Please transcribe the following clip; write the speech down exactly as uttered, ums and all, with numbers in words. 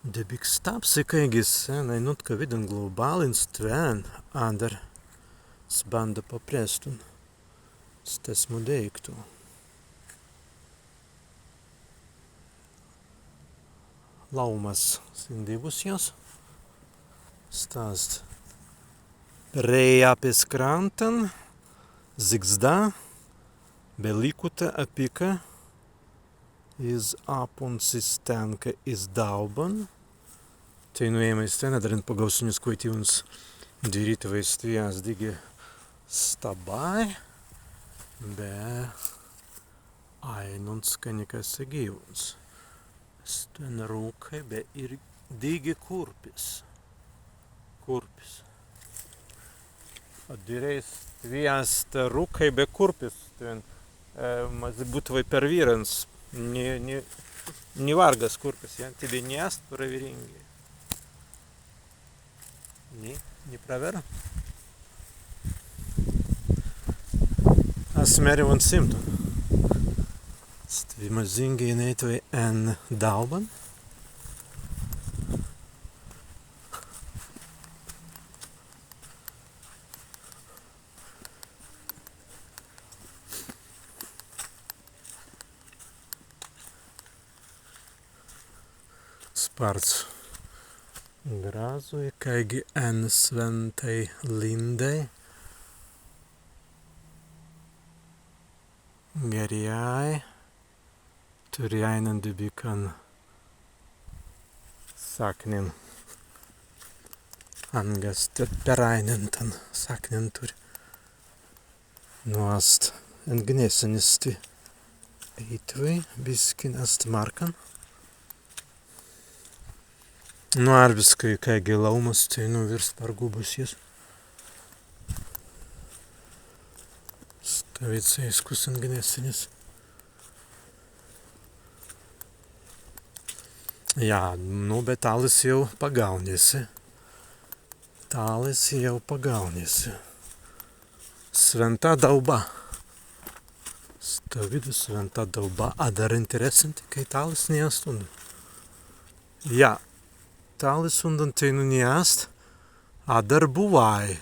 Debīks stabs ikāigi sen ainuntkawīdan glaubālin stwen, adder sbanda paprestun stesmu deīktu. Laūmas sindīwusjas. Sta ast prei appis krantan, zigzdā, be līkuta appika iz appuns iz tenka iz dauban. Teinū ēimai iz tennan, adder pagaūsenis kwaitīwuns dirītwei stwi ast dīgi stabbai, be ainunts ka nika segīwuns. Stwen rūkai be ir dīgi kurpis. Kurpis. Adder stwi ast rūkai be kurpis. Stwen, e, mazzi būtwei perwīrans. Ni, ni, ni wārgas kurpis, jā, tēt ni ast prawerīngi. Ni, ni prawerru. As mēriwuns simtun. Stwi mazīngi ēitwei en dauban. Spārts grazzu, ikāigi en swentai lindai. Garrjai turri aīnan debīkan saknin. Anga stwi per aīnan tan saknin turri. Nu ast engsenis stwi ēitwei, biskin ast markan. Nu, arwiskai, kāigi laūmas teinū wīrst pergūbusis. Stawīds eīskus engsenis. Jā, nu, be tālis jāu pagaūnja si. Tālis jāu pagaūnja si. Swintā dauba. Stawīda swintā dauba, adder interessanti, kāi tālis ni ast undan. Jā, tālis undan teinū ni ast, adder buwāi,